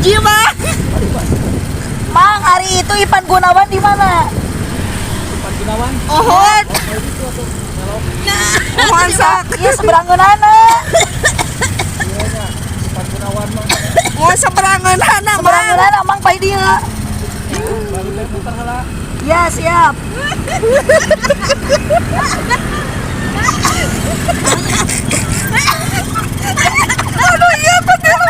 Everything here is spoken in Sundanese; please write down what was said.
Hiji, Mang. Mang, hari itu Ipan Gunawan di mana? Ipan Gunawan. Ohon. Oh, itu atuh. Melok. Mohon sok. Iya, seberangeunana. Iya nya. Ipan Gunawan mah. Mohon seberangeunana, Mang. Seberangeunana, Mang, pai dia. Baru teh muter heula. Ya, siap. Aduh, iya bener.